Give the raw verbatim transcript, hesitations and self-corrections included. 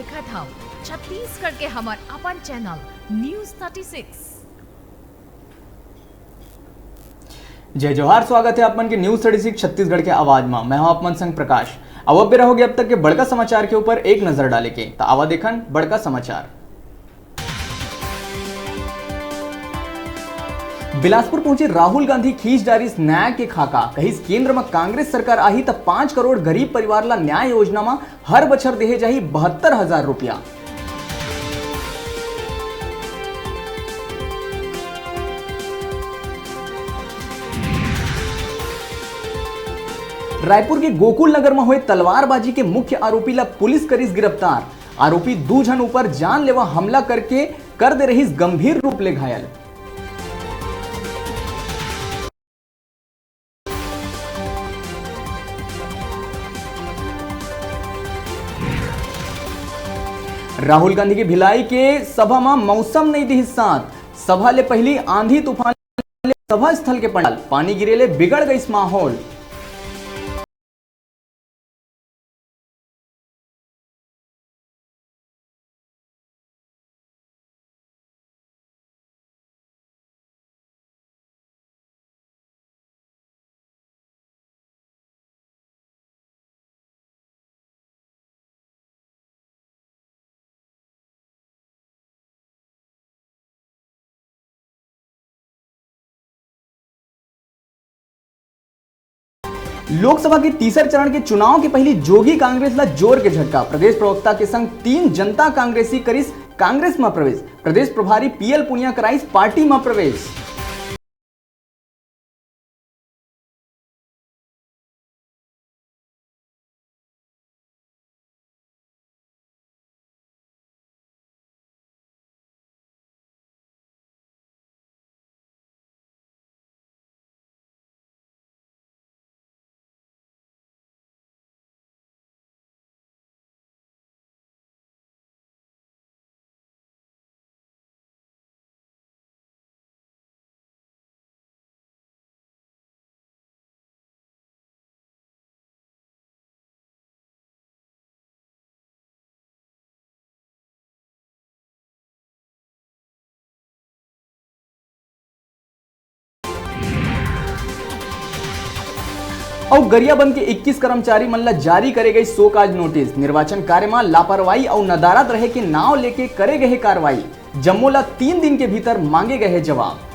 देखत हव छत्तीसगढ़ के हमर अपन चैनल न्यूज़ थर्टी सिक्स। जय जोहार, स्वागत हे आप मन के न्यूज़ थर्टी सिक्स छत्तीसगढ़ के आवाज मा। मैं हूं आप मन संग प्रकाश। अब, अब बेरा होगे अब तक के बड़का समाचार के ऊपर एक नजर डाले के, त आवा देखन बड़का समाचार। बिलासपुर पहुंचे राहुल गांधी, खींच डारिस न्याय के खाका, कहिस केंद्र म कांग्रेस सरकार आही त पाँच करोड़ गरीब परिवार ला न्याय योजना म हर बछर देहे जाही बहत्तर हजार रुपया। रायपुर के गोकुल नगर म होए तलवारबाजी के मुख्य आरोपी ला पुलिस करिस गिरफ्तार। आरोपी दू झन ऊपर जानलेवा हमला करके कर दे रहिस गंभीर रूप ले घायल। राहुल गांधी के भिलाई के सभा म मौसम नइ दिस साथ, सभा ले पहिली आंधी तूफान ले सभा स्थल के पंडाल, पानी गिरे ले बिगड़ गइस माहौल। लोकसभा के तीसर चरण के चुनाव के पहिली जोगी कांग्रेस ला जोर के झटका। प्रदेश प्रवक्ता के संग तीन जनता कांग्रेसी करिस कांग्रेस म प्रवेश। प्रदेश प्रभारी पीएल पुनिया कराइस पार्टी म प्रवेश। अउ गरियाबंद के इक्कीस कर्मचारी मन ला जारी करे गई शोकाज नोटिस। निर्वाचन कार्य म लापरवाही अउ नदारद रहे के नाव लेके करे गए हे कार्रवाई। जम्मो ला तीन दिन के भीतर मांगे गए हे जवाब।